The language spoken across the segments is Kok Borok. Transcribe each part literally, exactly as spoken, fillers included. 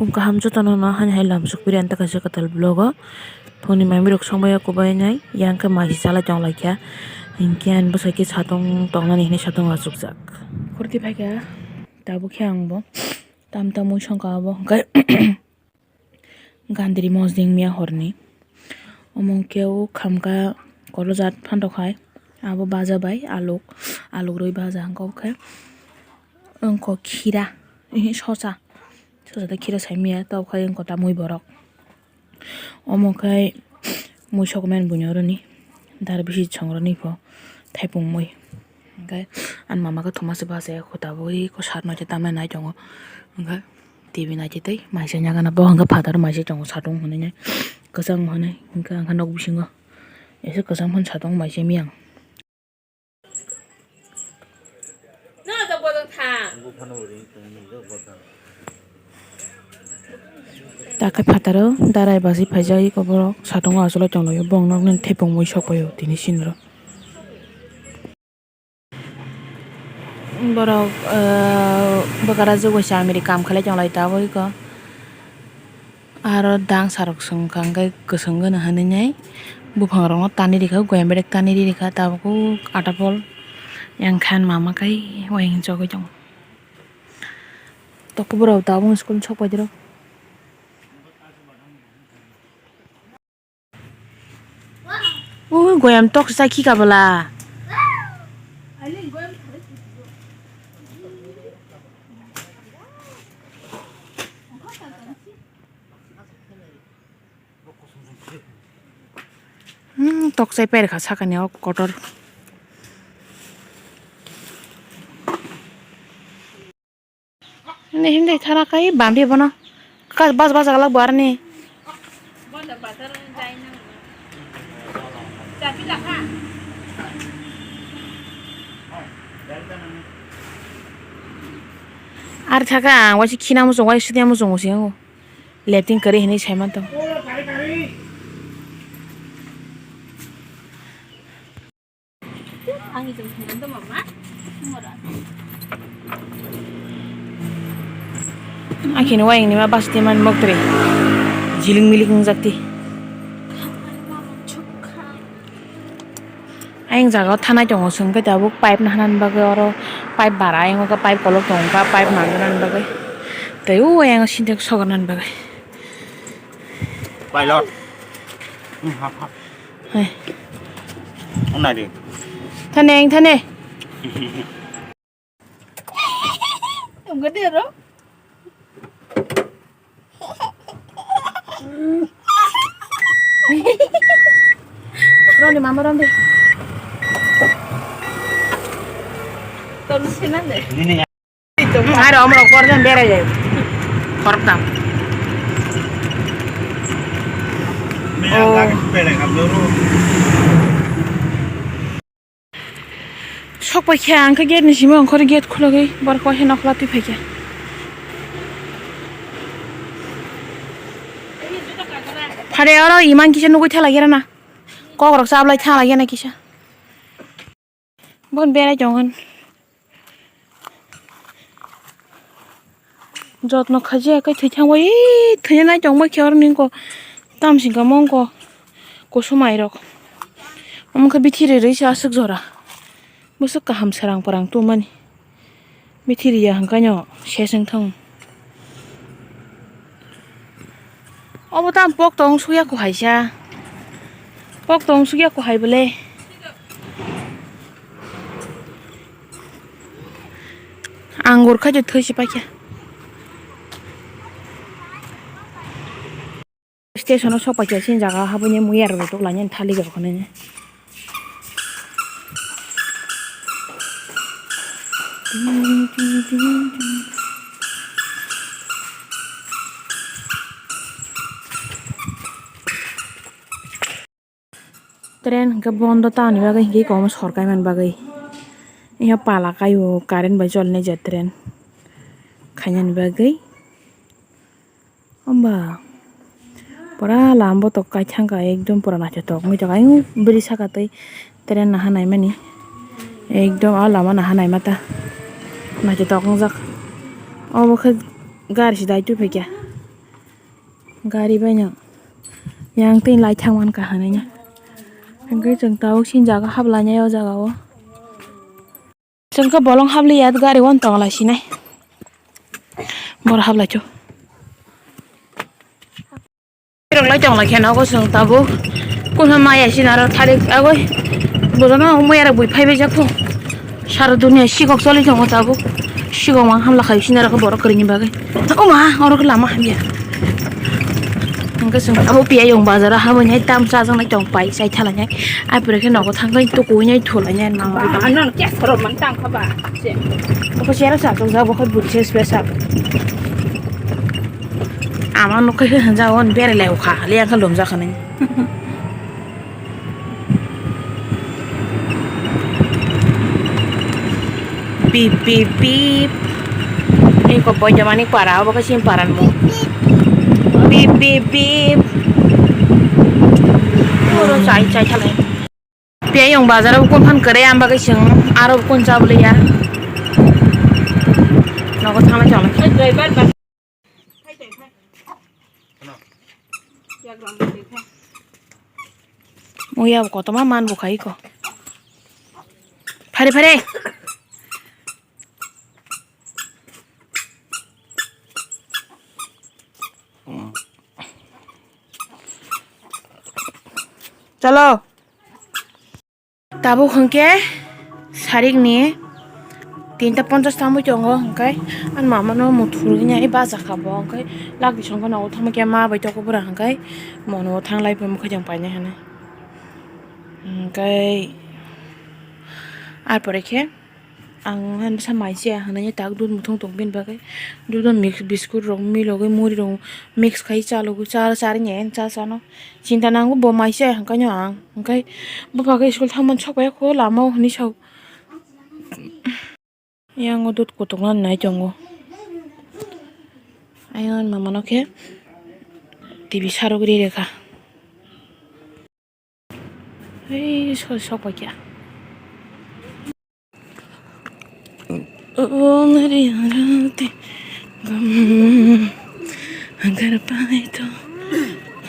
Phung kaham jotono no hani hai lamsok piri ang ta kaisa kwtal vlog o. Phungni mami rok songbai ya kubai nai, yang khe mai se chalai tong lai kha. Hinkhe ani bwsai khe satung tongnani hinwi satung achukjak. Khorti phai kha, tabuk khe ang bo tam tam mui song ka abo hwnkhe gandri mosding miya horni. Omo khe o khamkha kolojat phantok hai, abo baja bai aluk, aluk rwi baja hwnkhe, omo khe wngkha khira, sosa, sosa tei khira saimiya, tok khai wngkha ta mui borok. Omo khe mui sokmani buino rwni, dar bisi chwng rwni pho thaipung mui. Hwnkhe ani mama khe thuma se bachai kho tabuk eko sat mai se tamnai nai tongo. Hwnkhe T V nai se tei mai se nagana bo hwnkhe phataro mai se tongo satung hwnwi nai kwchang hwnwi. Hwnkhe ang khe nok bisingo eser kwchang phano satung mai se miyang. Takhai phataro darai basi phaijak eko borok satungo achulai tonglaio, bongno nini thepung mui sokpaio tini sinro. Borok, ah, bwkara jukwaisa amiri kam khlai tonglai tabuk eko. Aro dangsa rok swngkha hwnkhe kwswng gana hwnwi nai buphang rokno tanwi rikha, goyam bedek tanwi rikha tabuk atapol yang khan mama kai wayang chogwi tongo. Tokbo rok tabuk school sok paidoro. Ui, goyam tok sa khika bwla. Hmm, tok chai pairikha sakani o kotor. Hindi, hindi, thana kai bambi bono. Kas bas bas galak buar ni. Ar thaka ang waisi khina muchung, waisi sidi muchung musi ang. Lepting kari hini saiman tong. Akhini wayangni ma bus timan moktre jiling miling wngjak ti. Ayang jaga o thanai tongo, chwng khe tabuk pipe nahanani bagwi, oro pipe bara, ayang o khe pipe kolok tongo, pipe nangnani bagwi tei o ayang o sintex sogarnani bagwi. Pilot. Hmm, hap, hap. Hai. Ang nai di. Thane, ang thane. Ang gede ro. Ron di, mama ron di. Tolu sinan de. Ini nih. Hai, ro, omrok, por jam berai jai. Korok tam. Oh. Sok pai khe ang khe gate ni simi ongkhor gate khulogwi borok waisa nokla twi phai khe. Phare oro iman kisa nugwi thalai rana. Kok rok chablai thalai na kisa. Bon berai tongo. Jotno khaijak khe thwi thangbai, thwina nai tongbai khe oro ni wngkha tamsing kha mongkho kusum airok. Omo khe bithi rwi rwi se aswk jora. Bwswk kaham srang phrang tongmani. Bithi rwya hwnkhe no se swng thang. Obo tamo pok tong sukya kuhaisa. Pok tong sukya kuhai bole. Ang gor khaito thwi se paikha. Station o sok paikha sini jaga haboni mui aro rw tok lainani thali rok hinwi. Train hwnkhe bondo tamoni bagwi hwnkhe eko omo sor kaimani bagwi. Eha pala kaio current bai cholinai je train khainani bagwi. Hwnba pura lama botok kaithang ka ekdom pura naithotok wngwi tongo. Ayung bwrwi saka tei train naha naimani ekdom a lama naha naima ta naithotok wngjak. Obo khe gari se dai tubui phaikha. Gari bai no yang twi lai thang man ka hinwi no. Hwnkhe chwng tabuk sini jaga hap lainai o jaga o. Chwng khe bolong hap liya gari o tong lai sinai. Bor hap lai cho. Rok lai tong lai khe nogo chwng tabuk. Kunha maya sina ro thalik agoi. Bojono maya rok bui phai bai jak pho. Sara dunia sikok choli tongo tabuk. Sikok mang hamla khai sina rok borok kwrwini bagwi. O ma, oro khe lama hamya. Hwnkhe chwng abo piyayung bazar o habwi nai tam chajaknai tong pai chai thalainai. Ai pore khe nogo thangkhai tukuinai thulainai mama. Ano kya soro man tang kha ba. Oko sero sa chok jabo khai buri se special. Ama nokhe khe hwnjak on berai lai kha, le ang khe lomjak hinwi. Pip, pip, pip. Eko poito mani para, obo khe sim paran mo. Pip, pip, pip. Oro chai, chai thalai. Piyayung bazar o kun phan kwrwi, ang bagwi chwng aro kun chabwlwi ya. Nogo thanglai chonglai. Driver ba. Uya kotorma man bo khai ko. Phare phare. Chalo. Tabuk hwnkhe sarikni tinta ponchas tangwi tongo, hwnkhe ani mamano muthurwi nai baja kha bo, hwnkhe lak bisong kheno nogo thangma khe ma bai toko bwrang, hwnkhe mono thanglai bai mwkhai tong painai hinwi. Hwnkhe ar pore khe ang ani bwsa mai se hinwi tak dudh muthung tong bini bagwi, dudh o mix biscuit rok milogwi muri rok mix khai chalogwi cha charwi nai cha chano. Chinta nango bo mai se hwnkhe no ang, hwnkhe bwpha khe school thangmani sok bai kho lama o hinwi sao. Yang o dudh kotorma nai tongo. Ayang ani mama no khe T V sarogwi ri rwkha. Hei, so-, sok pai kha. O meri harati gam agar pae to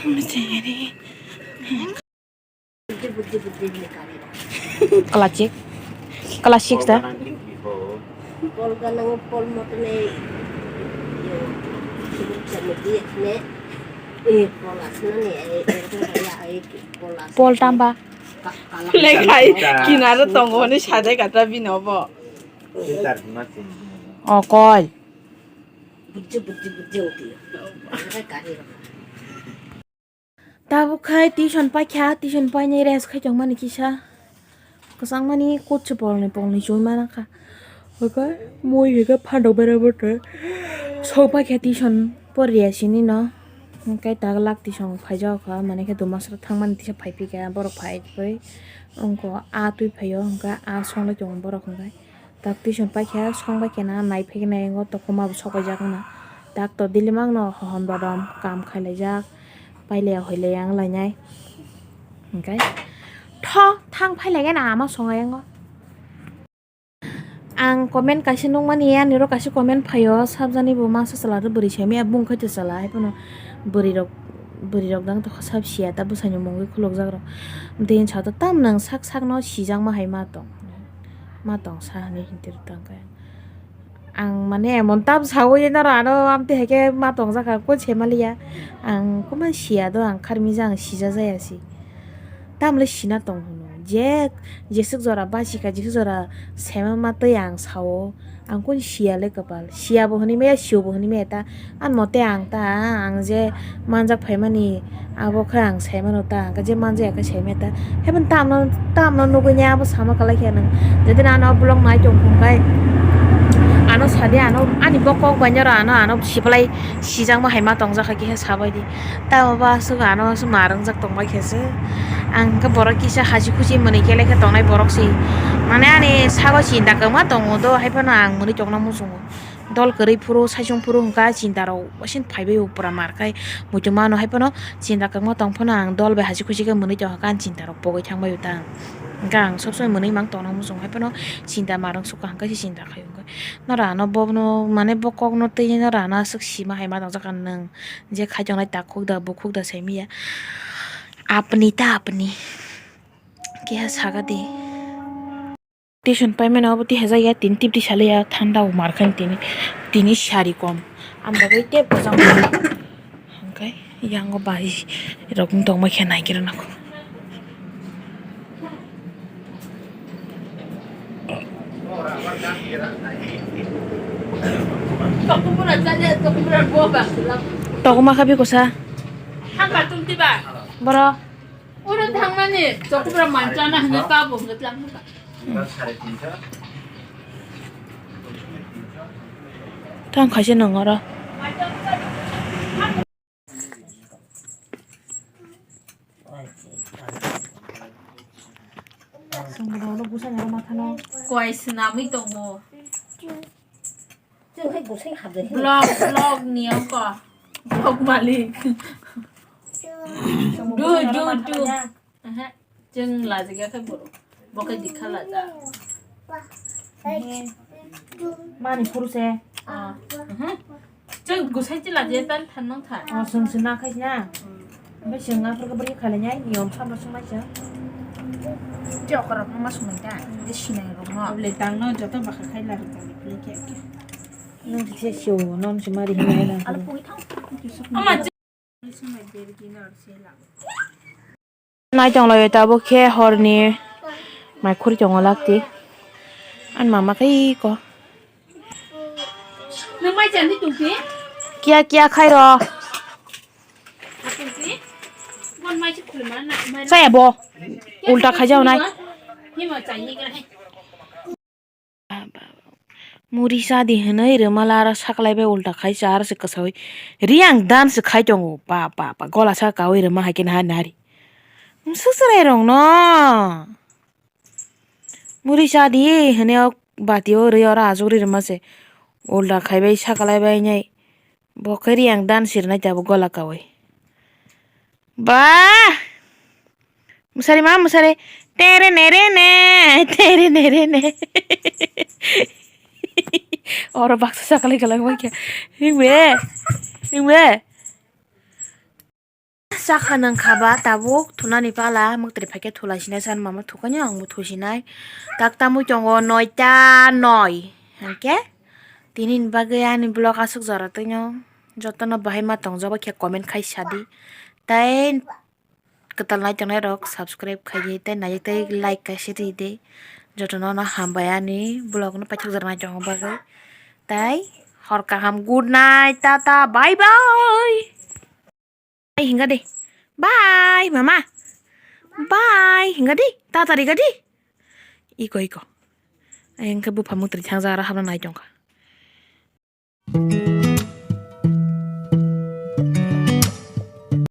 hum teri. Classic. Classic da. Pol ganang pol motone. Pol tamba. Lekhai kinaro tongo hwnwi sajai katra bini obo. O koi. Tabuk khai tuition paikha, tuition painai rest khai tongmani kisa. Kwchangmani kutsu polni polni chumana kha. Hwnkhe mui hwnkhe phandok bera bwtwi sok paikha tuition poriya sini no. Hwnkhe tak lak tuition phaijak kha, mane khe dumasra thangmani tisa phaiphikha borok phai phai. Wngkha a twi phaio hwnkhe a songlai tongo borok hwnkhe. Tak tuition paikha, song bai khe na nai phai khe na yango tokma bo sok paijak wngna. Tak to daily mang no hohom dodom kam khai laijak, pailaya hoilaya wng lainai. Hwnkhe tho thang phai lai khe na ama songo yango. Ang comment kaisa nukmani, ani oro kaisa comment phaio, sabjani bo masa chwla rw bwrwi se maya bung khe to chwla, hai phano bwrwi rok, bwrwi rok dang tokha sab siya ta bwsai ni mungwi khuluk jak rok. Din sa to tam nang sak sak no sijak ma hai ma tong. Ma tong sa hinwi hintir tang khe. Ang mane emon tam sawi noro ano amtwi hai khe ma tong jaka koi se maliya. Ang koma siya do ang kharmija ang sija jaya si. Tamle sina tong hwno. Je jeswk jora bachikha jeswk jora sema ma twi ang sao. Ang koi siya le kwpal. Siya bo hwnwi maya sio bo hwnwi maya ta. Ani mote ang ta ang je manjak phaimani. Abo khe ang sai mano ta, hwnkhe je manjak ya khe sai maya ta. Haiphano tamno, tamno nugui ya abo sama kwlai khe nwng. Jodi ano vlog nai tong thung khe, ano sadi ano ani bo kok bai noro ano, ano sipalai sijakma hai ma tongjak hai khe sabai di. Tamo bo aswk ano aswk ma rwngjak tong bai khe se. Ang hwnkhe borok kisa hachi khuchi mwnwi khe lai khe tongnai borok se. Mane ani sago chinta kwma tongo do, haiphano ang mwnwi tongna muchungo. Dol kwrwi phuru, saichung phuru hwnkha, chinta rok waising phaibai o pura mar khai. Muitu mano hai phano chinta kwbangma tong phano ang dol bai hachik huchik khe mwnwi tongkha, ang chinta rok pogwi thangbai o ta. Hwnkha ang sob somoi mwnwi mang tongna muchung hai phano chinta mar wng sukha hwnkhe se chinta khai o hwnkhe. Nora ano bono mane bo kokno twi nora ano aswk sima hai ma tongjakha nwng je khai tongnai takhuk da bukhuk da saimanya. Apni ta apni. Keha saga de. Tuition paimani obo tihajak ya, tini tip twi salai ya, thanda bo mar kha tini, tini sari kom. Ang bagwi tei bwsang hwnkhe yango bai rok wng tongma khe nai khe rwna kho. Tokma kha bikosa. Boro. Oro thangmani chokubra manchana hwnwi tabo hwnwi tlang hwnka. Tang khaise nang oro. Koi swnamwi tongo. Chwng hai gusai habjai. Vlog, vlog ni ongko. Vlog malik. Du, du, du. Aha. Chwng lajigya khe buru. Bo khe dikha laja. Mani phuru se. Ah. Aha. Chwng gusai chi lajigya tan than mang tha. Oh, chwng se na khai na. Hmm. Omo chwng aphuru khe bwrwi khalai nai, niyom sabo swngmai chwng. Tei okra rok ma swngmai ta, tei sinai rok no. Able tang no joto bwkha khai la rwkha ni play khe. Nwng khe se sio, nom se mari hinai na. Alo pui thang. Ama swngmai bergi no se la. Nai tong lai tabuk khe horni mai khuri tongo lakti. Ani mama khe iko. Nang mai chandi tungsi? Kiya kiya khai ro. Tungsi? Mon mai si khulma na, mai. Saya bo. Ulta khai jao nai. Himo chai ni gra hai. Muri cha di hinwi rwmala aro saklai bai ulta khai cha aro se kwsaui. Riyang dan se khai tongo. Ba, ba, ba. Gola sa kaui rwma hai khe naha nari. Mwswk chwrai rok no. Muri cha di hinwi o bati o rwi oro achuk ri rwma se. Ulta khai bai saklai bai nai. Bo khe riyang dan sirnai tabuk gola kaui. Ba! Mwsari ma mwsari. Tere nere ne, tere nere ne. Oro baksa sakalai kalai bai khe. Hingbe. Hingbe. Sakha nang khaba tabuk thunani pala mwktri phaikhe thulai sinai san mama thukaino ang bo thusinai. Tak tamwi tongo noita noi. Hingkhe tini ni bagwi ani vlog aswk jora twino. Jotono bahai ma tongjak bai khe comment khai sadi. Tei kwtal nai tongnai rok subscribe khai di tei nai tei like kaisa ri di. Jotono no hambai ani vlog no paithak jora nai tongna bagwi. Tei hor kaham, good night, tata, bye bye. Bye hinga de. Bye mama. Bye hinga de. Tata ri ga di. Iko iko. Ai hingkhe bupha mwktri thangjak aro habna nai tongkha.